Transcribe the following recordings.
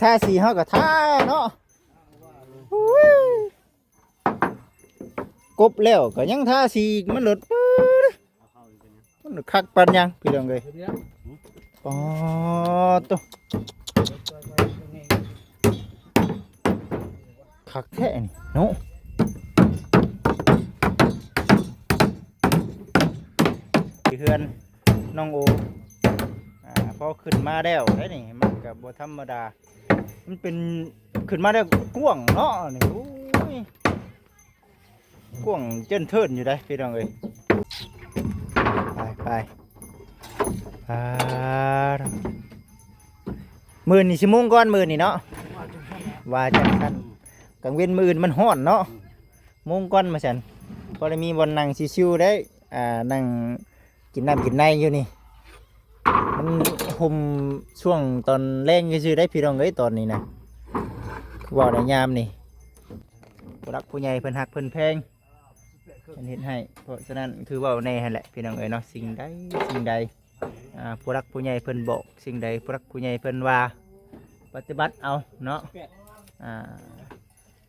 ທາສີເຮົາກໍທາເນາະ. ໂອ້ຍ ກົບແລ້ວກໍຍັງທາສີອີກ ມັນໂລດ ປຶ້ດ ມັນຄັກປານຫຍັງພີ່ນ້ອງເອີຍ. ປາດໂທ້ ຄັກແທ້ນີ້ເນາະ. ເຮືອນນ້ອງໂອ ອ່າ ພໍຂຶ້ນມາແລ້ວໄດ໋ນີ້ ມັນກໍບໍ່ທຳມະດາ ມັນເປັນ ຂຶ້ນມາແລ້ວກວ້າງເນາະນີ້. ໂອ້ຍ ກວ້າງເຈີນເທີນຢູ່ໄດ໋ພີ່ນ້ອງເອີຍ. ໄປ ໄປ ອ່າ ມື້ນີ້ຊິມຸງກ່ອນ ມື້ນີ້ເນາະ ວ່າຈັ່ງຊັ້ນ. ກາງເວັນມື້ອື່ນມັນຮ້ອນເນາະ ມຸງກ່ອນວ່າຊັ້ນ ພໍໄດ້ມີບ່ອນນັ່ງຊິວໆໄດ້ ອ່າ ນັ່ງ ກິນນ້ຳກິນໃນຢູ່ນີ້ ມັນຮົ່ມຊ່ວງຕອນແລງຊື່ໆໄດ໋ພີ່ນ້ອງເອີຍ. ຕອນນີ້ນະ ຄືເວົ້າໃນຍາມນີ້ ຜູ້ຫຼັກຜູ້ໃຫຍ່ເພິ່ນຮັກເພິ່ນແພງ ເພິ່ນເຮັດໃຫ້. ເພາະສະນັ້ນຄືເວົ້າແດ່ຫັ້ນແຫຼະພີ່ນ້ອງເອີຍເນາະ ສິ່ງໃດສິ່ງໃດ ອ່າ ຜູ້ຫຼັກຜູ້ໃຫຍ່ເພິ່ນບອກ ສິ່ງໃດຜູ້ຫຼັກຜູ້ໃຫຍ່ເພິ່ນວ່າ ປະຕິບັດເອົາເນາະ. ອ່າ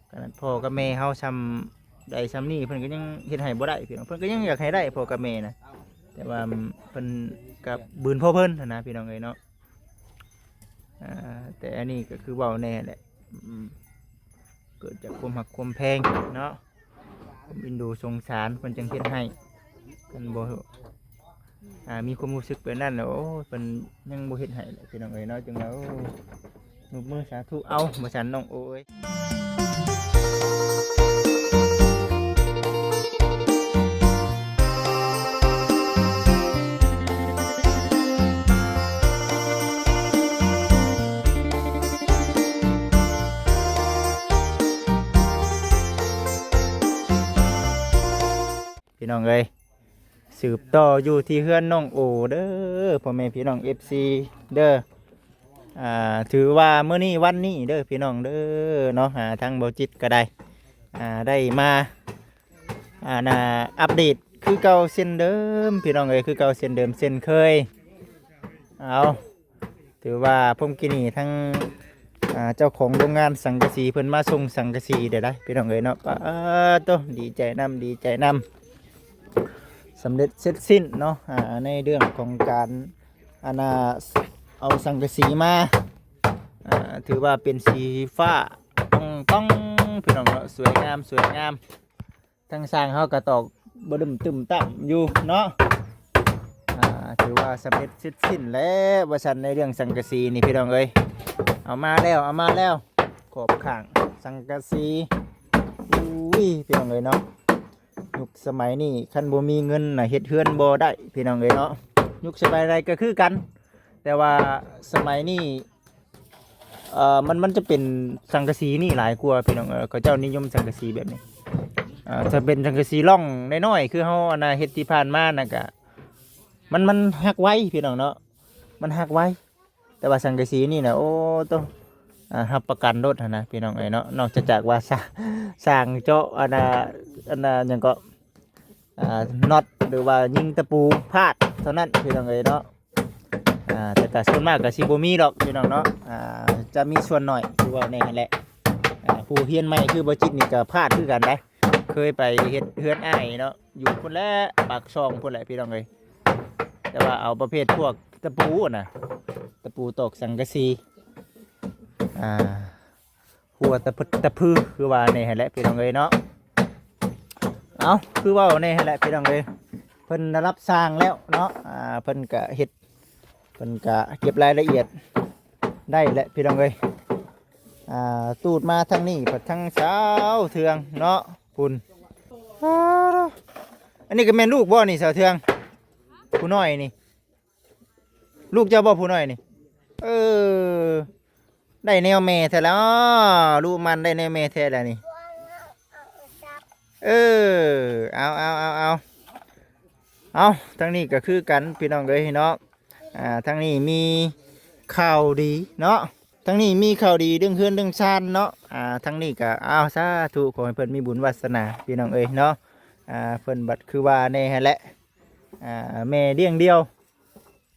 ຂະໜາດພໍ່ກັບແມ່ເຮົາຊ່ຳໃດຊ່ຳນີ້ ເພິ່ນກໍຍັງເຮັດໃຫ້ບໍ່ໄດ້ພີ່ນ້ອງ ເພິ່ນກໍຍັງຢາກໃຫ້ໄດ້ພໍ່ກັບແມ່ນະ ແຕ່ວ່າເພິ່ນກໍບືນພໍ່ເພິ່ນຫັ້ນນະພີ່ນ້ອງເອີຍເນາະ. ອ່າ ແຕ່ອັນນີ້ກໍຄືເວົ້າແດ່ແຫຼະ ອືມ ເກີດຈາກຄວາມຮັກຄວາມແພງເນາະ ຄວາມເອັນດູສົງສານ ເພິ່ນຈັ່ງເຮັດໃຫ້. ຄັນບໍ່ ອ່າ ມີຄວາມຮູ້ສຶກແບບນັ້ນ ໂອ້ຍ ເພິ່ນຍັງບໍ່ເຮັດໃຫ້ແຫຼະພີ່ນ້ອງເອີຍເນາະ. ຈຶ່ງວ່າ ໂອ້ ຍົກມືສາທຸເອົາ ວ່າຊັ້ນນ້ອງໂອເອີຍ. ພີ່ນ້ອງເອີຍ ສືບຕໍ່ຢູ່ທີ່ເຮືອນນ້ອງໂອເດີ ພໍ່ແມ່ພີ່ນ້ອງເອັຟຊີເດີ. ອ່າ ຖືວ່າມື້ນີ້ວັນນີ້ເດີພີ່ນ້ອງເດີເນາະ ອ່າ ທາງບໍ່ຈິດກໍໄດ້ ອ່າ ໄດ້ມາ ອ່າ ອັນນ່າ ອັບເດດຄືເກົ່າເຊັ່ນເດີມພີ່ນ້ອງເອີຍ ຄືເກົ່າເຊັ່ນເດີມເຊັ່ນເຄີຍ. ເອົາ ຖືວ່າພົມກີນີ້ທັງ ອ່າ ເຈົ້າຂອງໂຮງງານສັງກະສີເພິ່ນມາສົ່ງສັງກະສີເດີໄດ໋ພີ່ນ້ອງເອີຍເນາະ. ປາດໂທ້ ດີໃຈນຳ ດີໃຈນຳ ສຳເລັດເສັດສິ້ນເນາະ ອ່າ ໃນເລື່ອງຂອງການ ອັນນ່າ ເອົາສັງກະສີມາ ອ່າ ຖືວ່າເປັນສີຟ້າຕ່ອງໆ ພີ່ນ້ອງເນາະ ສວຍງາມ ສວຍງາມ. ທາງຊ່າງເຮົາກໍຕອກບະດຶມຕຶມຕຳຢູ່ເນາະ ອ່າ ຖືວ່າສຳເລັດເສັດສິ້ນແລ້ວວ່າຊັ້ນ ໃນເລື່ອງສັງກະສີນີ້ພີ່ນ້ອງເອີຍ. ເອົາມາແລ້ວ ເອົາມາແລ້ວ ຂອບຂ້າງສັງກະສີ. ອຸ້ຍ ພີ່ນ້ອງເອີຍເນາະ ຍຸກສະໄໝນີ້ຄັນບໍ່ມີເງິນນະ ເຮັດເຮືອນບໍ່ໄດ້ພີ່ນ້ອງເອີຍເນາະ ຍຸກສະໄໝໃດກໍຄືກັນ. ແຕ່ວ່າສະໄໝນີ້ ເອີ ມັນ ມັນຈະເປັນສັງກະສີນີ້ຫຼາຍກວ່າພີ່ນ້ອງເອີຍ ເຂົາເຈົ້ານິຍົມສັງກະສີແບບນີ້. ເອີ ຖ້າເປັນສັງກະສີລ່ອງນ້ອຍໆ ຄືເຮົາ ອັນນ່າ ເຮັດທີ່ຜ່ານມານະ ກະ ມັນ ມັນຫັກໄວພີ່ນ້ອງເນາະ ມັນຫັກໄວ. ແຕ່ວ່າສັງກະສີນີ້ນະ ໂອ້ໂຕ ອ່າ ຮັບປະກັນໂລດຫັ້ນນະພີ່ນ້ອງເອີຍເນາະ. ນອກຈາກວ່າ ຊ່າງ ຊ່າງເຈາະ ອັນນ່າ ອັນນ່າ ຫຍັງເກາະ ອ່າ ນັອດ ຫຼືວ່າຍິງຕະປູພາດເທົ່ານັ້ນພີ່ນ້ອງເອີຍເນາະ. ອ່າ ແຕ່ກະສ່ວນມາກກະຊິບໍ່ມີດອກພີ່ນ້ອງເນາະ ອ່າ ຈະມີສ່ວນໜ້ອຍ ຄືເວົ້າແນ່ຫັ້ນແຫຼະ. ອ່າ ຜູ້ຮຽນໃໝ່ຄືບໍ່ຈິດນີ້ກະພາດຄືກັນໄດ໋ ເຄີຍໄປເຮັດເຮືອນອ້າຍເນາະ ຢູ່ພຸ້ນແຫຼະ ປາກຊ່ອງພຸ້ນແຫຼະພີ່ນ້ອງເອີຍ. ແຕ່ວ່າເອົາປະເພດພວກຕະປູນະ ຕະປູຕອກສັງກະສີ ອ່າ ຫົວຕະພຶດຕະພື ຄືວ່າແນ່ຫັ້ນແຫຼະພີ່ນ້ອງເອີຍເນາະ. ເອົ້າ ຄືເວົ້າແນ່ຫັ້ນແຫຼະພີ່ນ້ອງເອີຍ ເພິ່ນໄດ້ຮັບສ້າງແລ້ວເນາະ ອ່າ ເພິ່ນກະເຮັດ ເພິ່ນກະເກັບລາຍລະອຽດໄດ້ແຫຼະພີ່ນ້ອງເອີຍ. ອ່າ ຕູດມາທາງນີ້ພັດທັງຊາວເທືອງເນາະ ພຸ້ນ. ອ້າ ອັນນີ້ກໍແມ່ນລູກບໍ່ນີ້ ຊາວເທືອງ ຜູ້ນ້ອຍນີ້? ລູກເຈົ້າບໍ່ຜູ້ນ້ອຍນີ້? ເອີ ໄດ້ແນວແມ່ແທ້ແລ້ວ ລູກມັນໄດ້ແນວແມ່ແທ້ແລ້ວນີ້. ເອີ ເອົາ ເອົາ ເອົາ ເອົາ ເອົາ ທາງນີ້ກໍຄືກັນພີ່ນ້ອງເອີຍເນາະ. ອ່າ ທາງນີ້ມີຂ່າວດີເນາະ ທາງນີ້ມີຂ່າວດີເລື່ອງເຮືອນເລື່ອງຊານເນາະ. ອ່າ ທາງນີ້ກໍ ເອົາ ສາທຸ ຂໍໃຫ້ເພິ່ນມີບຸນວາສະໜາພີ່ນ້ອງເອີຍເນາະ. ອ່າ ເພິ່ນບັດຄືວ່າແນ່ຫັ້ນແຫຼະ ອ່າ ແມ່ລ້ຽງດ່ຽວ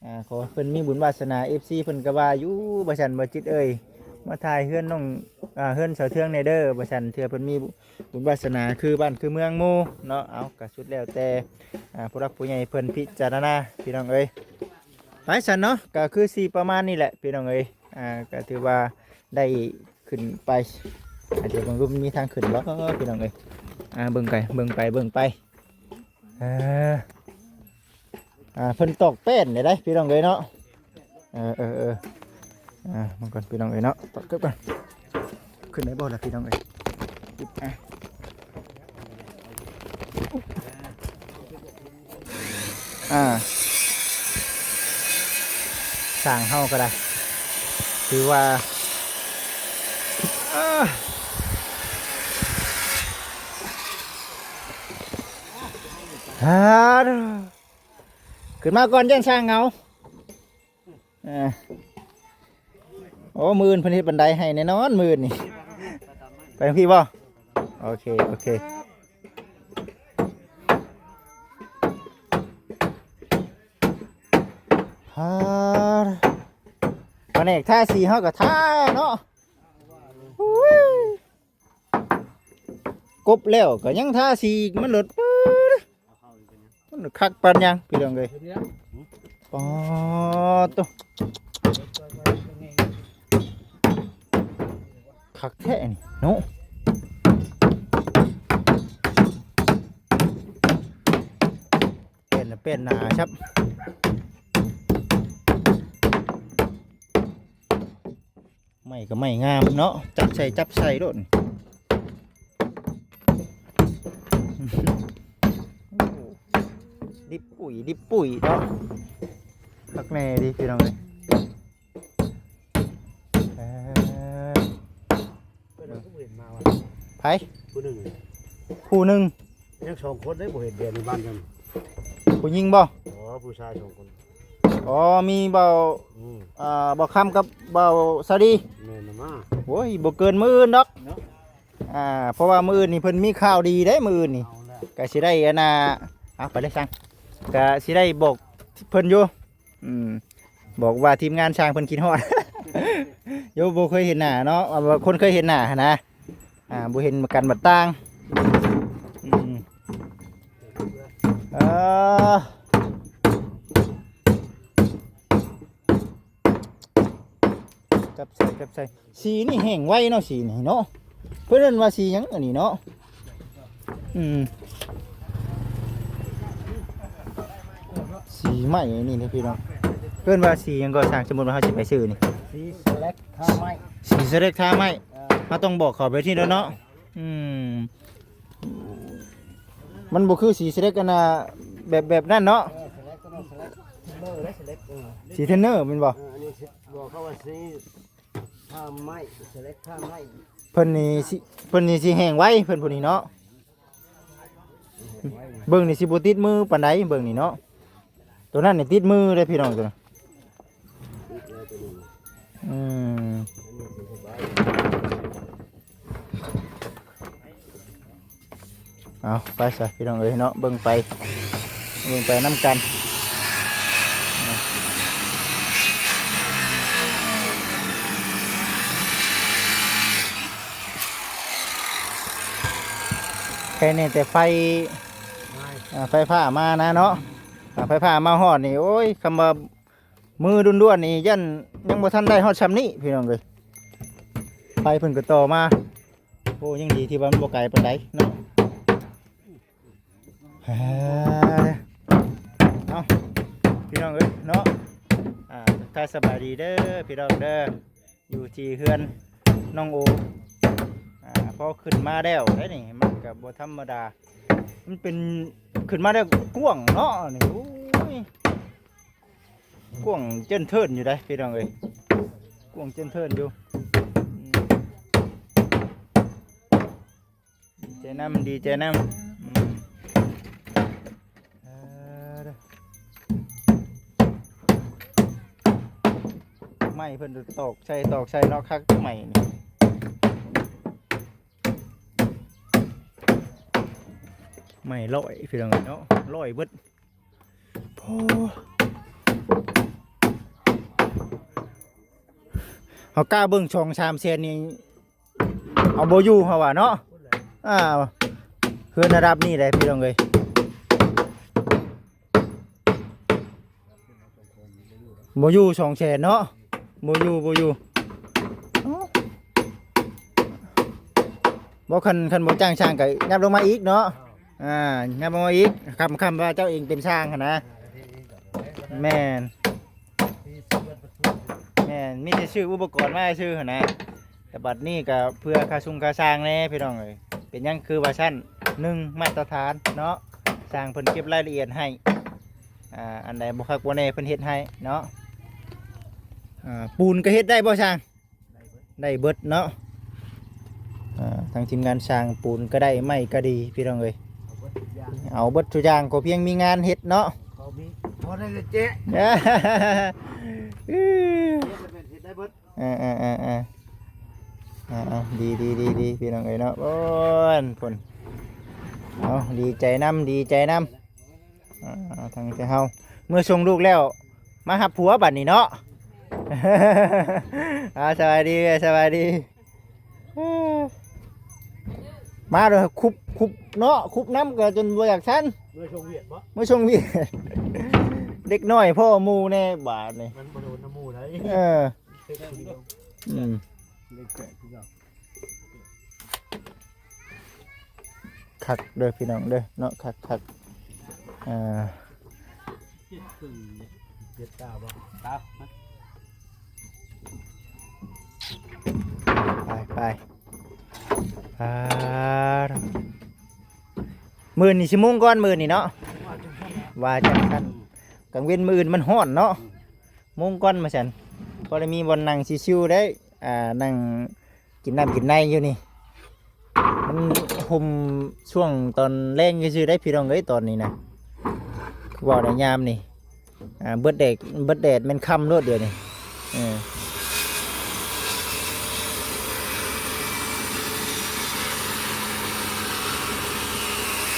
ອ່າ ຂໍໃຫ້ເພິ່ນມີບຸນວາສະໜາ. ເອັຟຊີເພິ່ນກໍວ່າຢູ່ ບໍ່ຊັ້ນບໍ່ຈິດເອີຍ ມາຖ່າຍເຮືອນນ້ອງ ອ່າ ເຮືອນສາວເທືອງແດ່ເດີ ວ່າຊັ້ນ ເທື່ອເພິ່ນມີບຸນວາສະໜາຄືບ້ານຄືເມືອງໝູ່ເນາະ. ເອົາ ກະສຸດແລ້ວແຕ່ ອ່າ ຜູ້ຫຼັກຜູ້ໃຫຍ່ເພິ່ນພິຈາລະນາ ພີ່ນ້ອງເອີຍ. ໄປຊັ້ນເນາະ ກະຄືຊິປະມານນີ້ແຫຼະ ພີ່ນ້ອງເອີຍ. ອ່າ ກະຖືວ່າໄດ້ຂຶ້ນໄປ ອ່າ ດຽວເບິ່ງດູມີທາງຂຶ້ນບໍ່ ພີ່ນ້ອງເອີຍ. ອ່າ ເບິ່ງໄປ ເບິ່ງໄປ ເບິ່ງໄປ. ເອີ ອ່າ ເພິ່ນຕອກແປ້ນໄດ້ ພີ່ນ້ອງເອີຍເນາະ. ເອີ ເອີ ເອີ ອ່າ ມັນກ່ອນ ພີ່ນ້ອງເອີຍເນາະ. ຕອກເກີບກ່ອນ ຂຶ້ນໄດ້ບໍ່ລະ ພີ່ນ້ອງເອີຍ? ອ່າ ຊ່າງເຮົາກໍໄດ້ ຖືວ່າ ເອີ ຮາ ຂຶ້ນມາກ່ອນ ຢ້ານຊ່າງເຫງົາ. ເອີ ໂອ້ ມື້ອື່ນເພິ່ນເຮັດບັນໄດໃຫ້ແນ່ນອນ ມື້ອື່ນນີ້. ໄປທາງພີ້ບໍ່? ໂອເຄ ໂອເຄ. ພະແນກທາສີເຮົາກໍທາເນາະ. ອຸ້ຍ ກົບແລ້ວກໍຍັງທາສີອີກ ມັນເລີດ ມັນຄັກປານຫຍັງ ພີ່ນ້ອງເອີຍ. ປາດໂທ້ ຄັກແທ້ນີ້ເນາະ. ເປັນ ເປັນໜາຊັບ ໄມ້ກໍໄມ້ງາມເນາະ ຈັບໃສ່ ຈັບໃສ່ໂລດ. ດິບປຸ້ຍ ດິບປຸ້ຍເນາະ ຄັກແນ່ເດ ພີ່ນ້ອງເອີຍ. ເອີ ເພິ່ນເອົາຜູ້ເຫັນມາວ່າ ໃຜ? ຜູ້ໜຶ່ງ ຜູ້ໜຶ່ງ ຍັງສອງຄົນໄດ້ບໍ່ເຫັນດຽວໃນບ້ານກັນ. ຜູ້ຍິງບໍ່? ອໍ ຜູ້ຊາຍສອງຄົນ. ອໍ ມີເບົາ ອືມ ອ່າ ເບົາຄຳກັບເບົາສາລີ. ແມ່ນນະມາ. ໂອ້ຍ ບໍ່ເກີນມື້ອື່ນດອກເນາະ. ອ່າ ເພາະວ່າມື້ອື່ນນີ້ເພິ່ນມີຂ່າວດີເດ້ ມື້ອື່ນນີ້. ເອົາລະ ກະຊິໄດ້ອັນນ່າ ເອົາໄປເລີຍຊ່າງ ກະຊິໄດ້ບອກເພິ່ນຢູ່. ອືມ ບອກວ່າທີມງານຊ່າງເພິ່ນຄິດຮອດ ໂຍ ບໍ່ເຄີຍເຫັນໜ້າເນາະ ວ່າຄົນເຄີຍເຫັນໜ້າຫັ້ນນະ. ອ່າ ບໍ່ເຫັນກັນບັດຕ່າງ. ອືມ ເອີ ຈັບໃສ່ ຈັບໃສ່. ສີນີ້ແຫ້ງໄວເນາະ ສີນີ້ເນາະ. ເພິ່ນເອີ້ນວ່າສີຫຍັງອັນນີ້ເນາະ? ອືມ ສີໄມ້ອັນນີ້ເດ້ພີ່ນ້ອງ. ເອີ້ນວ່າສີຫຍັງກໍຊ່າງ ສົມມຸດວ່າເຮົາຊິໄປຊື້ນີ້ ສີສະແລັກທ່າໄມ້ ສີສະແລັກທ່າໄມ້. ເອີ ເຮົາຕ້ອງບອກເຂົາແບບນີ້ແລ້ວເນາະ. ອືມ ມັນບໍ່ຄືສີສະແລັກອັນນ່າ ແບບ ແບບນັ້ນເນາະ. ເອີ ສະແລັກຕົວນັ້ນ ສະແລັກເທີນເນີເດ້ ສະແລັກ ເອີ ສີເທີນເນີແມ່ນບໍ່? ເອີ ອັນນີ້ຊິບອກເຂົາວ່າສີ ຖ້າໄມ້ ສະເລັກ ຖ້າໄມ້ ເພິ່ນນີ້ຊິ ເພິ່ນນີ້ຊິແຫ້ງໄວ ເພິ່ນຜູ້ນີ້ເນາະ. ເບິ່ງນີ້ຊິບໍ່ຕິດມືປານໃດ ເບິ່ງນີ້ເນາະ. ໂຕນັ້ນນີ້ຕິດມືເດ້ພີ່ນ້ອງ ໂຕນັ້ນ. ອືມ ເອົາ ໄປຊະພີ່ນ້ອງເອີຍເນາະ ເບິ່ງໄປ ເບິ່ງໄປນຳກັນ. ແຄ່ນີ້ແຕ່ໄຟ ອ່າ ໄຟຟ້າມານະເນາະ. ອ່າ ໄຟຟ້າມາຮອດນີ້ ໂອ້ຍ ຄຳວ່າ ມື້ດ່ວນໆນີ້ຢ້ານຍັງບໍ່ທັນໄດ້ຮອດຊ່ຳນີ້ພີ່ນ້ອງເອີຍ. ໄຟເພິ່ນກໍຕໍ່ມາ. ໂອ້ ຍັງດີທີ່ວ່າມັນບໍ່ໄກປານໃດເນາະ. ເອົາ ພີ່ນ້ອງເອີຍເນາະ ອ່າ ທັກທາຍສະບາຍດີເດີພີ່ນ້ອງເດີ. ຢູ່ທີ່ເຮືອນນ້ອງໂອ ອ່າ ພໍຂຶ້ນມາແລ້ວໄດ໋ນີ້ ມັນກໍບໍ່ທຳມະດາ ມັນເປັນ ຂຶ້ນມາແລ້ວກວ້າງເນາະນີ້. ໂອ້ຍ ກວ້າງເຈິນເທີນຢູ່ໄດ໋ພີ່ນ້ອງເອີຍ ກວ້າງເຈິນເທີນຢູ່. ອືມ ດີໃຈນຳ ດີໃຈນຳ. ອືມ ເອີ ໄມ້ເພິ່ນຕອກໃສ່ ຕອກໃສ່ເນາະ ຄັກໄມ້ນີ້ ໄມ້ຮ້ອຍພີ່ນ້ອງເນາະ ຮ້ອຍເບິດ. ໂອ້ ໂ ເຮົາກ້າເບິ່ງສອງສາມແສນນີ້ ເອົາບໍ່ຢູ່ເຮົາວ່າເນາະ. ອ່າ ເຮືອນລະດັບນີ້ແຫຼະພີ່ນ້ອງເອີຍ ບໍ່ຢູ່ສອງແສນເນາະ ບໍ່ຢູ່ ບໍ່ຢູ່. ເອົ້າ ບໍ່ ຄັນ ຄັນບໍ່ຈ້າງຊ່າງກໍຫຍັບລົງມາອີກເນາະ. ອ່າ ຫຍັບລົງມາອີກ ຄຳ ຄຳວ່າເຈົ້າເອງເປັນຊ່າງຫັ້ນນະ. ແມ່ນ ແມ່ນ ມີແຕ່ຊື້ອຸປະກອນມາຊື່ຫັ້ນນະ. ແຕ່ບັດນີ້ກໍເພື່ອຄ່າຊຸງຄ່າຊ່າງແດ່ພີ່ນ້ອງເອີຍ. ເປັນຫຍັງຄືວ່າຊັ້ນ? ໜຶ່ງ ມາດຕະຖານເນາະ ຊ່າງເພິ່ນເກັບລາຍລະອຽດໃຫ້ ອ່າ ອັນໃດບໍ່ຄັກບໍ່ແນ່ເພິ່ນເຮັດໃຫ້ເນາະ. ອ່າ ປູນກໍເຮັດໄດ້ບໍ່ຊ່າງ? ໄດ້ເບິດເນາະ. ອ່າ ທາງທີມງານຊ່າງປູນກໍໄດ້ ໄມ້ກໍດີພີ່ນ້ອງເອີຍ ເອົາເບິດທຸກຢ່າງ ເອົາເບິດທຸກຢ່າງ ຂໍພຽງມີງານເຮັດເນາະ. ຂໍມີ ຂໍໄດ້ແລ້ວແຈະ ເຮັດແລ້ວແມ່ນເຮັດໄດ້ເບິດ. ເອີໆໆໆ ເອົາໆ ດີໆໆໆ ພີ່ນ້ອງເອີຍເນາະ. ໂອ້ຍ ພຸ້ນ ເອົາ ດີໃຈນຳ ດີໃຈນຳ. ອ່າ ທາງແຕ່ເຮົາເມືອສົ່ງລູກແລ້ວ ມາຮັບຜົວບັດນີ້ເນາະ. ອ່າ ສະບາຍດີ ສະບາຍດີ. ມາເດີ ຄຸບ ຄຸບເນາະ ຄຸບນຳກໍຈົນບໍ່ຢາກສັນ. ເມືອສົ່ງວຽກບໍ່? ເມືອສົ່ງວຽກ ເດັກນ້ອຍພໍ່ໝູ່ແດ່ບາດນີ້ ມັນບໍ່ໂດນນຳໝູ່ໃດ. ເອີ ອືມ ເລັກແຕກຄືເກົ່າ. ຄັກເດີພີ່ນ້ອງເດີເນາະ ຄັກໆ. ອ່າ ເຈັດຕາບໍ່? ຕາ ໄປ ໄປ ອ່າ ມື້ນີ້ຊິມຸງກ່ອນ ມື້ນີ້ເນາະ ວ່າຈັ່ງຊັ້ນ. ກາງເວັນມື້ອື່ນມັນຮ້ອນເນາະ ມຸງກ່ອນວ່າຊັ້ນ ພໍໄດ້ມີບ່ອນນັ່ງຊິວໆໄດ້ ອ່າ ນັ່ງກິນນ້ຳກິນໃນຢູ່ນີ້. ມັນຮົ່ມຊ່ວງຕອນແລງຊື່ໆໄດ໋ພີ່ນ້ອງເອີຍ ຕອນນີ້ນະ ເວົ້າໄດ້ຍາມນີ້. ອ່າ ເບິດແດດ ເບິດແດດແມ່ນຄ່ຳໂລດດຽວນີ້. ເອີ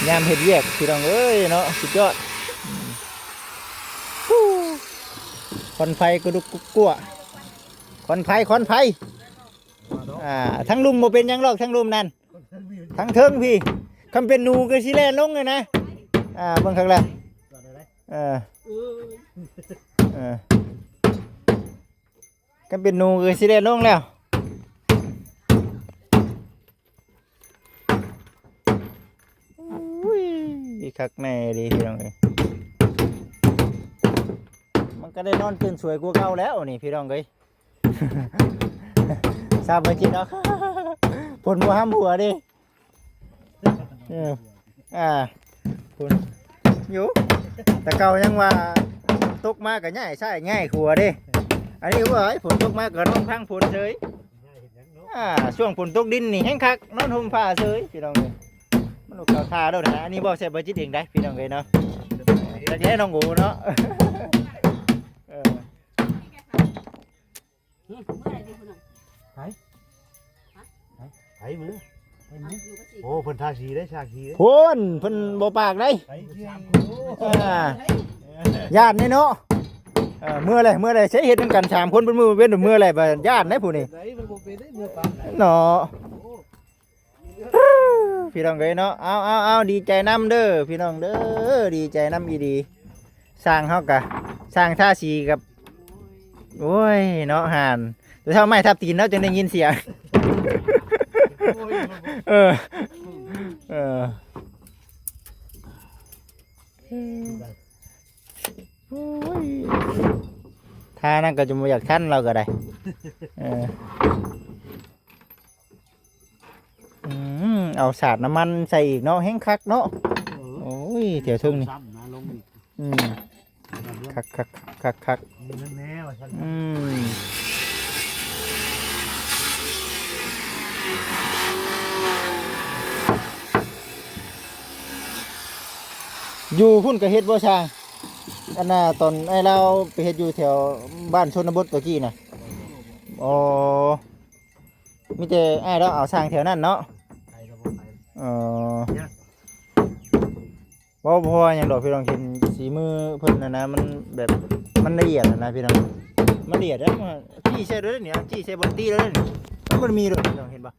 ຍາມເຮັດວຽກພີ່ນ້ອງເອີຍເນາະ ສຸດຍອດ. ອືມ ຄວັນໄຟກະດຸກກຸກກົວ ຄວັນໄຟ ຄວັນໄຟ. ອ່າ ທາງລຸ່ມບໍ່ເປັນຫຍັງດອກ ທາງລຸ່ມນັ້ນ ທາງເທິງພີ້ ຄັນເປັນໜູກໍຊິແລ່ນລົງເລີຍນະ. ອ່າ ເບິ່ງຄັກແລ້ວ ເອີ ເອີ ຄັນເປັນໜູກໍຊິແລ່ນລົງແລ້ວ. ອຸ້ຍ ຄັກແນ່ເດພີ່ນ້ອງເອີຍ ມັນກໍໄດ້ນອນຕື່ນສວຍກວ່າເກົ່າແລ້ວນີ້ພີ່ນ້ອງເອີຍ. ຊາວບໍ່ຈິດເນາະ ຝົນບໍ່ຫ້າມຫົວເດ້. ເອີ ອ່າ ພຸ້ນຢູ່ ແຕ່ເກົ່າຍັງວ່າຝົນຕົກມາກໍຍ້າຍຊ້າຍຍ້າຍຂວາເດ້. ອັນນີ້ ໂອ້ຍ ຝົນຕົກມາກໍນອນພັງຝົນເສີຍ. ອ່າ ຊ່ວງຝົນຕົກດິນນີ້ແຮງຄັກ ນອນຫົ່ມຜ້າເສີຍ ພີ່ນ້ອງເອີຍ. ມັນອອກເຂົ້າທ່າໂລດນະ. ອັນນີ້ເວົ້າໃສ່ບໍ່ຈິດເອງໄດ໋ ພີ່ນ້ອງເອີຍເນາະ. ແລ້ວແຕ່ນ້ອງໂອເນາະ. ເອີ ເມື່ອໃດເດພຸ້ນນະ ໃຜ ໃຜ ໃຜມື ໃຜມື. ໂອ້ ເພິ່ນທາສີໄດ້ ທາສີເດ້. ພຸ້ນ ເພິ່ນບໍ່ປາກໄດ້. ອ່າ ຢ້ານເດ້ເນາະ. ເອີ ເມື່ອແຫຼະ ເມື່ອແຫຼະ ໃຊ້ເຮັດນຳກັນສາມຄົນ ເປັນມື້ເປັນເມື່ອແຫຼະ ຢ້ານໄດ້ຜູ້ນີ້ ເນາະ. ພີ່ນ້ອງເອີຍເນາະ ເອົາ ເອົາ ເອົາ ດີໃຈນຳເດີພີ່ນ້ອງເດີ ດີໃຈນຳອີ່ຫຼີ. ຊ່າງເຮົາກະ ຊ່າງທາສີກັບ ໂອ້ຍເນາະ ຫ່ານ ແຕ່ເທົ່າໄມ້ທັບຕີນເນາະ ຈຶ່ງໄດ້ຍິນສຽງ. ເອີ ເອີ ໂອ້ຍ ທ່ານັ້ນກໍຈົນບໍ່ຢາກທັນລາວກໍໄດ້. ເອີ ອືມ ເອົາສາດນ້ຳມັນໃສ່ອີກເນາະ ແຮງຄັກເນາະ. ເອີ ໂອ້ຍ ແຖວເທິງນີ້ ຊ້ຳນະ ລົງອີກ. ອືມ ຄັກໆໆໆ ມີເງິນແນ່ວ່າຊັ້ນ. ອືມ ຢູ່ພຸ້ນກໍເຮັດບໍ່ຊ່າງ? ອັນນ່າ ຕອນອ້າຍລາວໄປເຮັດຢູ່ແຖວບ້ານຊົນນະບົດຕະກີ້ນະ. ອໍ ມີແຕ່ອ້າຍລາວເອົາຊ່າງແຖວນັ້ນເນາະ. ໄປກໍບໍ່ໄປ. ເອີ ເວົ້າບໍ່ພໍຫຍັງດອກພີ່ນ້ອງ ເຫັນສີມືເພິ່ນຫັ້ນນະ ມັນແບບ ມັນລະອຽດຫັ້ນນະພີ່ນ້ອງ. ມັນລຽດເດ້ ມັນ ຈີ້ໃສ່ໂດຍນີ້ ຈີ້ໃສ່ບ່ອນຕີແລ້ວນີ້ ມັນບໍ່ມີໂດຍ ເຫັນບໍ່?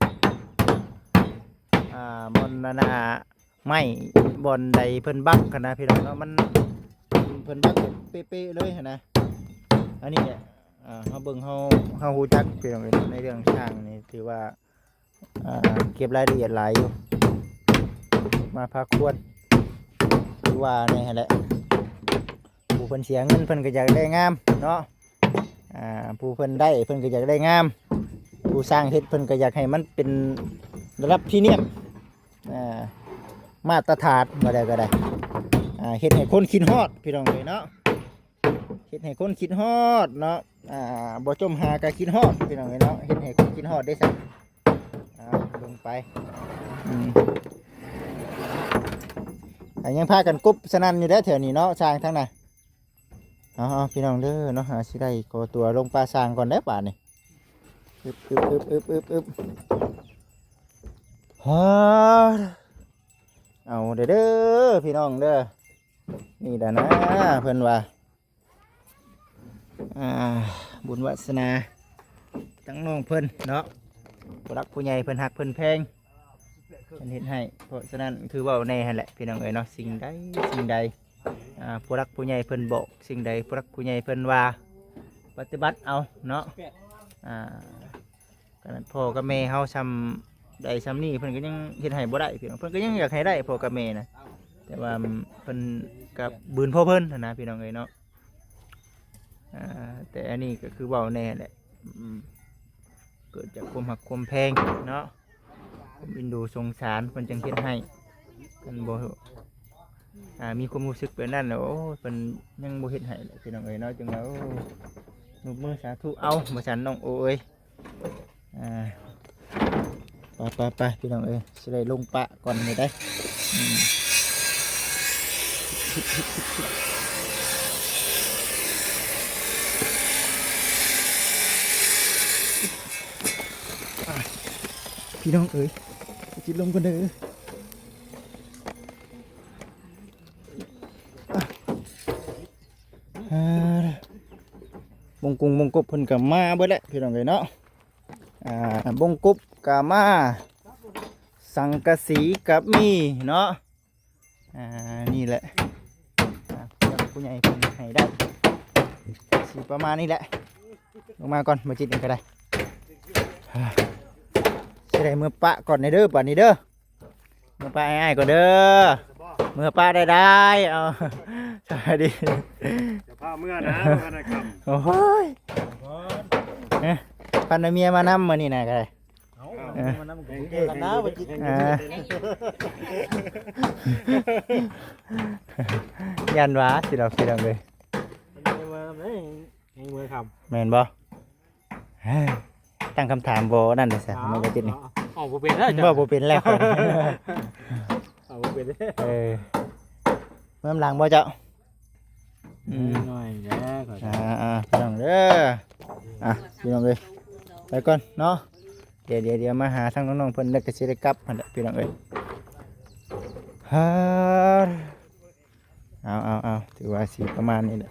ອ່າ ບ່ອນນັ້ນນະ ໄມ້ບ່ອນໃດເພິ່ນບັກຫັ້ນນະພີ່ນ້ອງເນາະ ມັນ ເພິ່ນບັກແບບເປະໆເລີຍຫັ້ນນະ. ອັນນີ້ແຫຼະ ອ່າ ເຮົາເບິ່ງ ເຮົາ ເຮົາຮູ້ຈັກພີ່ນ້ອງເອີຍ ໃນເລື່ອງຊ່າງນີ້ ຖືວ່າ ອ່າ ເກັບລາຍລະອຽດຫຼາຍຢູ່ ມາພາຄວນ ຄືວ່າແນ່ຫັ້ນແຫຼະ ຜູ້ເພິ່ນເສຍເງິນເພິ່ນກໍຢາກໄດ້ງາມເນາະ ອ່າ ຜູ້ເພິ່ນໄດ້ເພິ່ນກໍຢາກໄດ້ງາມ ຜູ້ຊ່າງເຮັດເພິ່ນກໍຢາກໃຫ້ມັນເປັນລະດັບພຣີມຽມ ອ່າ ມາດຕະຖານ ວ່າໄດ້ກໍໄດ້ ອ່າ ເຮັດໃຫ້ຄົນຄິດຮອດພີ່ນ້ອງເອີຍເນາະ ເຮັດໃຫ້ຄົນຄິດຮອດເນາະ ອ່າ ບໍ່ຈົ່ມຫາກໍຄິດຮອດພີ່ນ້ອງເອີຍເນາະ ເຮັດໃຫ້ຄົນຄິດຮອດເດ້ຊັ້ນ. ເອົາ ເບິ່ງໄປ ອືມ ອ່າ ຍັງພາກັນກົບສະໜັ່ນຢູ່ເດ້ແຖວນີ້ເນາະ ຊ່າງທັງນັ້ນ. ເອົາໆ ພີ່ນ້ອງເດີເນາະ ຫາຊິໄດ້ຂໍຕົວລົງປາຊ່າງກ່ອນເດ້ບາດນີ້ ອຶບໆໆໆໆ ຮາ ເອົາເດີ ເດີ ພີ່ນ້ອງເດີ ນີ້ລະນາ ເພິ່ນວ່າ ອ່າ ບຸນວາສະໜາ ທັງນ້ອງເພິ່ນເນາະ ຜູ້ຫຼັກຜູ້ໃຫຍ່ເພິ່ນຮັກເພິ່ນແພງ ເພິ່ນເຮັດໃຫ້ ເພາະສະນັ້ນຄືເວົ້າແນ່ຫັ້ນແຫຼະພີ່ນ້ອງເອີຍເນາະ ສິ່ງໃດສິ່ງໃດ ອ່າ ຜູ້ຫຼັກຜູ້ໃຫຍ່ເພິ່ນບອກ ສິ່ງໃດຜູ້ຫຼັກຜູ້ໃຫຍ່ເພິ່ນວ່າ ປະຕິບັດເອົາເນາະ ອ່າ ຂະໜາດພໍ່ກັບແມ່ເຮົາຊ່ຳໃດຊ່ຳນີ້ ເພິ່ນກໍຍັງເຮັດໃຫ້ບໍ່ໄດ້ພີ່ນ້ອງ ເພິ່ນກໍຍັງຢາກໃຫ້ໄດ້ພໍ່ກັບແມ່ນະ ແຕ່ວ່າເພິ່ນກໍບືນພໍ່ເພິ່ນຫັ້ນນະພີ່ນ້ອງເອີຍເນາະ. ອ່າ ແຕ່ອັນນີ້ກໍຄືເວົ້າແນ່ແຫຼະ ອືມ ເກີດຈາກຄວາມຮັກຄວາມແພງເນາະ ຄວາມເອັນດູສົງສານ ເພິ່ນຈຶ່ງເຮັດໃຫ້ ເພິ່ນບໍ່ ອ່າ ມີຄວາມຮູ້ສຶກແບບນັ້ນແລ້ວ ໂອ້ ເພິ່ນຍັງບໍ່ເຮັດໃຫ້ແຫຼະ ພີ່ນ້ອງເອີຍເນາະ ຈຶ່ງວ່າ ໂອ້ ຍົກມືສາທຸເອົາ ວ່າຊັ້ນ ນ້ອງໂອເອີຍ. ອ່າ ໄປໆໆ ພີ່ນ້ອງເອີຍ ຊິໄດ້ລົງປະກ່ອນນີ້ໄດ໋ ອືມ ພີ່ນ້ອງເອີຍ ຊິລົງກ່ອນເດີ. ອ່າ ບົງກຸງບົງກົບເພິ່ນກໍມາເບິດແຫຼະ ພີ່ນ້ອງເອີຍເນາະ ອ່າ ບົງກົບກໍມາ ສັງກະສີກໍມີເນາະ ອ່າ ນີ້ແຫຼະ ອ່າ ຜູ້ຫຼັກຜູ້ໃຫຍ່ເພິ່ນໃຫ້ໄດ້ ຊິປະມານນີ້ແຫຼະ ລົງມາກ່ອນ ບໍ່ຈິດເອງກໍໄດ້ ອ່າ ຊິໄດ້ເມືອປະກ່ອນເດີ ບາດນີ້ເດີ. ເມືອປະອ້າຍໆກ່ອນເດີ ເມືອປະໄດ້ໆ ເອົາ ສະບາຍດີ ຈະພາເມືອນະ ບໍ່ທັນໄດ້ຄ່ຳ ໂອ້ຍ ເອີ ພັນເອົາເມຍມານຳມື້ນີ້ນະກໍໄດ້ ເອົາ ເອີ ມານຳ ເອີ ກັນນະ ບໍ່ຈິດ ອ່າ ຢ້ານວ່າຊິດອກ ພີ່ນ້ອງເອີຍ ເມືອນຳເດ້ ຍັງເມືອຄ່ຳ ແມ່ນບໍ່? ຕັ້ງຄຳຖາມບໍ່ນັ້ນເດ້ຊະ ເອົາ ມັນກໍຕິດນີ້ ເວົ້າບໍ່ເປັນແລ້ວ ເວົ້າບໍ່ເປັນແລ້ວ ເວົ້າບໍ່ເປັນ ເອີ ເມືອນຳຫຼັງບໍ່ເຈົ້າ? ອືມ ໜ້ອຍແລ້ວ ອ່າໆ ພີ່ນ້ອງເດີ ອ່ະ ພີ່ນ້ອງເອີຍ ໄປກ່ອນເນາະ ດຽວໆ ດຽວມາຫາທາງນ້ອງໆເພິ່ນ ແລ້ວກໍຊິໄດ້ກັບຫັ້ນແຫຼະ ພີ່ນ້ອງເອີຍ ຮາ. ເອົາໆໆ ຖືວ່າຊິປະມານນີ້ແຫຼະ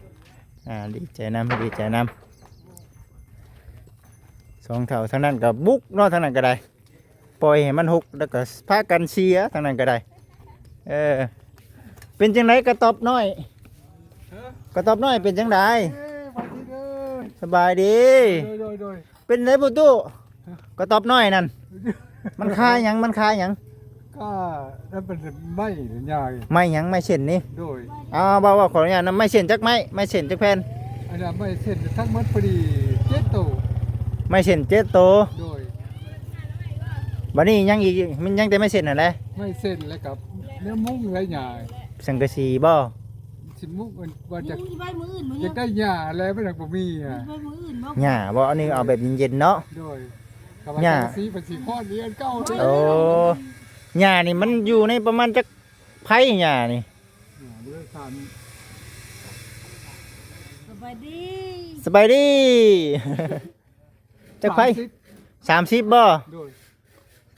ອ່າ ດີໃຈນຳ ດີໃຈນຳ ສອງເຖົ້າທາງນັ້ນກໍບຸກເນາະ ທາງນັ້ນກໍໄດ້ ປ່ອຍໃຫ້ມັນຫົກ ແລ້ວກໍພາກັນເສຍ ທາງນັ້ນກໍໄດ້ ເອີ ເປັນຈັ່ງໃດກະຕອບນ້ອຍ? ກະຕອບນ້ອຍເປັນຈັ່ງໃດ? ເອີ ສະບາຍດີ ໂດຍໆ ເປັນໃດພໍ່ຕູ້? ກະຕອບນ້ອຍນັ້ນ ມັນຄາຫຍັງ? ມັນຄາຫຍັງ? ກໍນັ້ນເປັນໄມ້ໃຫຍ່ ໄມ້ຫຍັງ? ໄມ້ເສັ້ນນີ້? ໂດຍ ເອົາ ເວົ້າ ເວົ້າ ຂໍອະນຸຍາດນຳ ໄມ້ເສັ້ນຈັກໄມ້? ໄມ້ເສັ້ນຈັກແຜ່ນ? ອັນນັ້ນໄມ້ເສັ້ນທັງໝົດພໍດີເຈັດໂຕ ໄມ້ເສັ້ນເຈັດໂຕ ໂດຍ ບັດນີ້ຍັງອີກ ມັນຍັງແຕ່ໄມ້ເສັ້ນຫັ້ນແຫຼະ ໄມ້ເສັ້ນ ແລ້ວກໍແນວມຸງແລະຫຍ້າ ສັງກະສີບໍ່? ຊິມຸງ ອັນວ່າຈະ ມຸງໄວ້ມື້ອື່ນ ຢາກໄດ້ຫຍ້າແລ້ວ ມັນຍັງບໍ່ມີ ມີໄວ້ມື້ອື່ນບໍ່? ຫຍ້າບໍ່? ອັນນີ້ເອົາແບບເຢັນໆເນາະ ໂດຍ ຫຍ້າ ສັງກະສີເປັນສີພອນນີ້ອັນເກົ່າ ໂອ້ ຫຍ້ານີ້ມັນຢູ່ໃນປະມານຈັກໄພຫຍ້ານີ້? ຫຍ້າເດີ ສາມ ສະບາຍດີ ສະບາຍດີ ຈັກໄພ? ສາມສິບ ສາມສິບບໍ່? ໂດຍ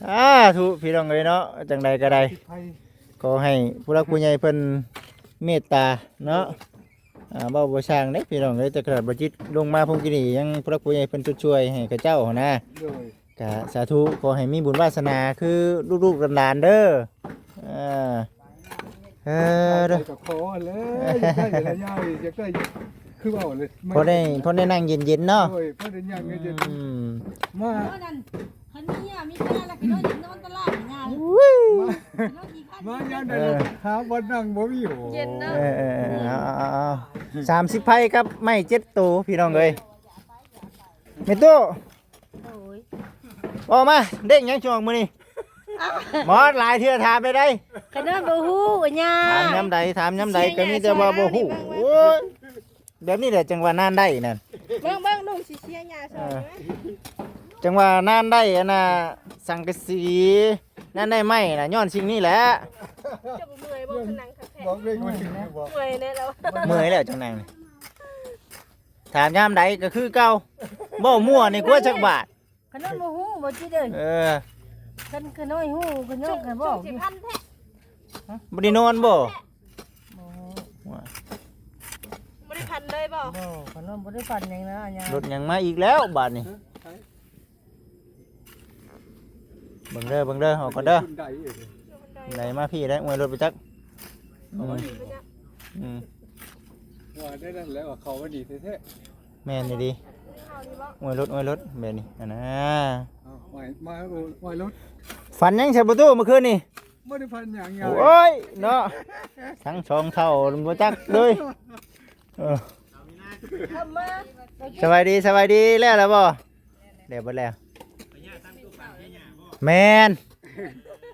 ສາທຸ ພີ່ນ້ອງເອີຍເນາະ ຈັ່ງໃດກໍໄດ້ ສິບໄພ ຂໍໃຫ້ຜູ້ຫຼັກຜູ້ໃຫຍ່ເພິ່ນເມດຕາເນາະ ອ່າ ເວົ້າບໍ່ຊ່າງເດ້ພີ່ນ້ອງເອີຍ ແຕ່ຂະໜາດບໍ່ຈິດລົງມາພຸ້ນກີ້ນີ້ ຍັງຜູ້ຫຼັກຜູ້ໃຫຍ່ເພິ່ນຊົດຊ່ວຍໃຫ້ເຂົາເຈົ້າຫັ້ນນະ. ໂດຍ ກະສາທຸ ຂໍໃຫ້ມີບຸນວາສະໜາຄືລູກໆຫຼານໆເດີ. ເອີ ເອີ ເດີ ກໍຂໍແລ້ວ ຢາກໄດ້ຫຼາຍຢ່າງ ຢາກໄດ້ ຄືເວົ້າເລີຍ ພໍໄດ້ ພໍໄດ້ນັ່ງເຢັນໆເນາະ. ໂດຍ ພໍໄດ້ນັ່ງເຢັນໆ ອືມ ມາ ໂອ້ຍ ນັ້ນ ຄັນມີເມຍມີແຟນແລ້ວກໍນອນ ນອນຕະຫຼາດຍາວ ອຸ້ຍ ມາຍາມໃດ ເອີ ຫາບ່ອນນັ່ງບໍ່ມີ. ໂອ້ ເຢັນເນາະ ເອີ ເອີ ເອີ ເອົາ ເອົາ ເອົາ ສາມສິບໄພກັບໄມ້ເຈັດໂຕ ພີ່ນ້ອງເອີຍ. ແມ່ຕູ້ ໂອ້ຍ ອອກມາ ເດ້ງຫຍັງຊ່ວງມື້ນີ້? ໝໍຫຼາຍເທື່ອຖາມໄດ້ໃດ. ຂະນ້ອຍບໍ່ຮູ້ຫຍັງ ຖາມຍາມໃດ ຖາມຍາມໃດກໍມີແຕ່ວ່າບໍ່ຮູ້. ໂອ້ຍ ແບບນີ້ແຫຼະຈັ່ງວ່ານານໄດ້ນັ້ນ. ເບິ່ງ ເບິ່ງ ລຸງຊິເຊຍຫຍ້າຊ່ອຍ ເອີ ຈັ່ງວ່ານານໄດ້ອັນນ່າ ສັງກະສີ ນານໄດ້ໄມ້ນະ ຍ້ອນສິ່ງນີ້ແຫຼະ. ເຈົ້າບໍ່ເມື່ອຍບໍ່? ຄືນັ່ງຄັກແທ້ ບອກເລີຍວ່າເມື່ອຍແນ່ລະ ເມື່ອຍແລ້ວຈັ່ງນັ່ງນີ້. ຖາມຍາມໃດກໍຄືເກົ່າ ເວົ້າມົ້ວນີ້ກວ່າຈັກບາດ. ຂະນ້ອຍບໍ່ຮູ້ບໍ່ຈິດເອີຍ. ເອີ ຄັນຂະນ້ອຍຮູ້ຂະນ້ອຍກໍບອກ. ບໍ່ໄດ້ນອນບໍ່? ບໍ່ຮູ້ ບໍ່ໄດ້ຝັນເລີຍບໍ່? ບໍ່ ຂະນ້ອຍບໍ່ໄດ້ຝັນຫຍັງນະ. ລົດຫຍັງມາອີກແລ້ວບາດນີ້. ເບິ່ງເດີ ເບິ່ງເດີ ອອກກ່ອນເດີ. ໄດມາພີ້ໄດ ອວຍລົດໄປຈັກ. ອືມ ອືມ ວ່າໄດ້ນັ້ນແຫຼະ ວ່າເຂົາວ່າດີແທ້ໆ. ແມ່ນອີ່ຫຼີ ອວຍລົດ ອວຍລົດແບບນີ້ຫັ້ນນະ. ເອົາ ອວຍ ມາ ອວຍລົດ. ຝັນຫຍັງຊະປະຕູມື້ຄືນນີ້? ບໍ່ໄດ້ຝັນຫຍັງ. ໂອ້ຍເນາະ ທັງສອງເຖົ້າບໍ່ຈັກເລີຍ. ເອີ ສະບາຍດີ ສະບາຍດີ ແລ້ວແລ້ວບໍ່? ແລ້ວເບິດແລ້ວ ແມ່ນ.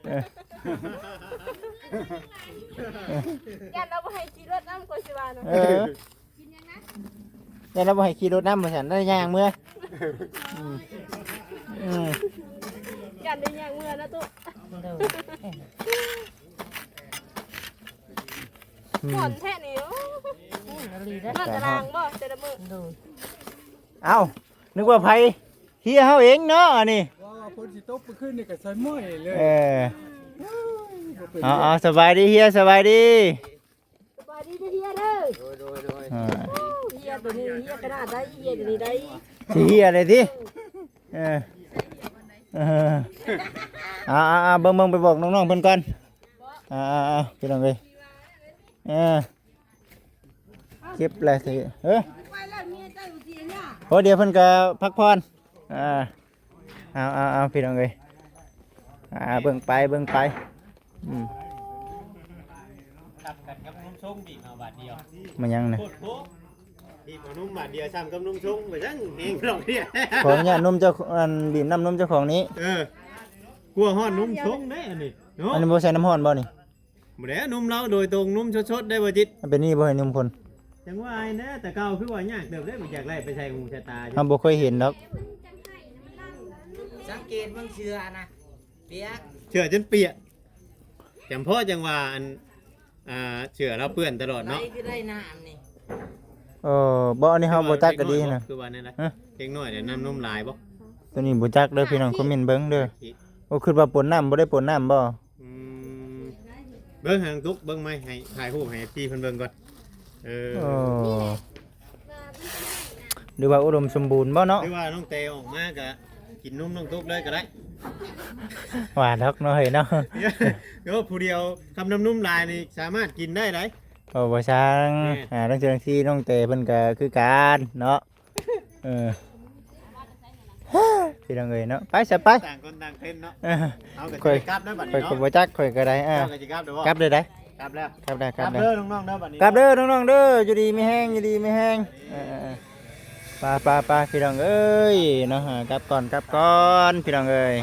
ເອີ ຢ້ານລາວບໍ່ໃຫ້ຂີ່ລົດນຳ ຂ້ອຍຊິວ່ານະ. ເອີ ຢ້ານລາວບໍ່ໃຫ້ຂີ່ລົດນຳວ່າຊັ້ນ ໄດ້ຍ່າງເມືອ. ອືມ ອືມ ຢ້ານໄດ້ຍ່າງເມືອນະຕຸ. ໂດຍ ອືມ ຮ້ອນແທ້ນີ້. ໂອ້ ຮ້ອນອີ່ຫຼີເດ້ ນອນຕາລາງບໍ່ແຕ່ລະມື້? ໂດຍ ເອົ້າ ນຶກວ່າໃຜ ເຮຍເຮົາເອງເນາະອັນນີ້. ວ່າຝົນຊິຕົກມື້ຄືນນີ້ກໍໃສ່ໝ້ອຍເລີຍ. ເອີ ເອົາ ເອົາ ສະບາຍດີເຮຍ ສະບາຍດີ. ສະບາຍດີເດີເຮຍເດີ. ໂດຍ ໂດຍ ໂດຍ ອ່າ ໂອ້ ເຮຍໂຕນີ້ ເຮຍຂະໜາດໃດ ເຮຍໂຕນີ້ໄດ໋ ຊິເຮຍເລີຍຕິ. ເອີ ເອີ ເອົາ ເອົາ ເອົາ ເບິ່ງ ເບິ່ງ ໄປບອກນ້ອງໆເພິ່ນກ່ອນ. ອ່າ ອ່າ ພີ່ນ້ອງເອີຍ ເອີ ເກັບແລ້ວ ເອີ ໂອ້ ດຽວເພິ່ນກໍພັກຜ່ອນ. ອ່າ ເອົາ ເອົາ ເອົາ ພີ່ນ້ອງເອີຍ ອ່າ ເບິ່ງໄປ ເບິ່ງໄປ. ອືມ ກັບກັນກັບນຸ່ມຊົງອີກເນາະບາດດຽວ. ມາຫຍັງນະ? ໂພດໂພ ບີບເອົານຸ່ມບາດດຽວຊ້ຳກັບນຸ່ມຊົງໄປຊັ້ນ ແຮງດອກເດຍ. ຂໍອະນຸຍາດນຸ່ມເຈົ້າ ອັນ ບີບນ້ຳນົມເຈົ້າຂອງນີ້. ເອີ ກົວຮ້ອນນຸ່ມຊົງເດ້ອັນນີ້ເນາະ. ອັນນີ້ບໍ່ໃສ່ນ້ຳຮ້ອນບໍ່ນີ້? ບໍ່ແລ້ວ ນຸ່ມລາວໂດຍຕົງ ນຸ່ມສົດໆໄດ້ບໍ່ຈິດ. ມັນເປັນນີ້ບໍ່ໃຫ້ນຸ່ມຄົນ? ຈັ່ງວ່າຫັ້ນແຫຼະ ແຕ່ເກົ່າຄືວ່າຍາກເຕີບເດ້ ບໍ່ຈັກໄລ່ໄປໃສ່ຫູໃສ່ຕາຢູ່. ເຮົາບໍ່ເຄີຍເຫັນດອກ. ສັງເກດເບິ່ງເສື້ອນະ ປຽກ ເສື້ອຈົນປຽກ. ຈຳເພາະຈັ່ງວ່າອັນ ອ່າ ເສື້ອລາວເປື້ອນຕະຫຼອດເນາະ. ໄດ້ຄືໄດ້ນ້ຳນີ້. ເອີ ບໍ່ ອັນນີ້ເຮົາບໍ່ຈັກກະດີນະ. ຄືວ່າແນວໃດ? ຮະ? ເດັກນ້ອຍນີ້ນ້ຳນົມຫຼາຍບໍ່? ໂຕນີ້ບໍ່ຈັກເດີພີ່ນ້ອງ ຄອມເມັນເບິ່ງເດີ. ໂອ້ ຄິດວ່າປົນນ້ຳ ບໍ່ໄດ້ປົນນ້ຳບໍ່? ອືມ ເບິ່ງໃຫ້ນ້ອງຕຸກ ເບິ່ງໃໝ່ ໃຫ້ຖ່າຍຮູບໃຫ້ເອັຟຊີເພິ່ນເບິ່ງກ່ອນ. ເອີ ໂອ້ ຫຼືວ່າອຸດົມສົມບູນບໍ່ເນາະ? ຫຼືວ່ານ້ອງແຕອອກມາກະກິນນົມນ້ອງຕຸກເລີຍກະໄດ້. ວ່າດອກເນາະເຮີ້ຍເນາະ. ໂອ້ ຜູ້ດຽວຄຳນ້ຳນົມຫຼາຍນີ້ສາມາດກິນໄດ້ໃດ໋. ໂອ້ ບໍ່ຊ່າງ ແມ່ນ ອ່າ ລາງເທື່ອບາງທີນ້ອງແຕເພິ່ນກະຄືກັນເນາະ. ເອີ ພີ່ນ້ອງເອີຍເນາະ ໄປຊະໄປ ຕ່າງຄົນຕ່າງເປັນເນາະ. ເອີ ເຮົາກໍຊິໄດ້ກັບແລ້ວບັດນີ້ເນາະ. ຂ້ອຍກໍບໍ່ຈັກ ຂ້ອຍກໍໄດ້ ເອີ ເຈົ້າກໍຊິກັບແລ້ວບໍ່? ກັບເລີຍໄດ໋ ກັບແລ້ວ ກັບແລ້ວ ກັບແລ້ວ ກັບເລີຍ ກັບເລີຍນ້ອງໆເດີ ບັດນີ້ ກັບເລີຍນ້ອງໆເດີ ຢູ່ດີມີແຮງ ຢູ່ດີມີແຮງ. ເອີ ເອີ ເອີ ໄປໆໆ ພີ່ນ້ອງເອີຍເນາະ ກັບກ່ອນ ກັບກ່ອນ ພີ່ນ້ອງເອີຍ.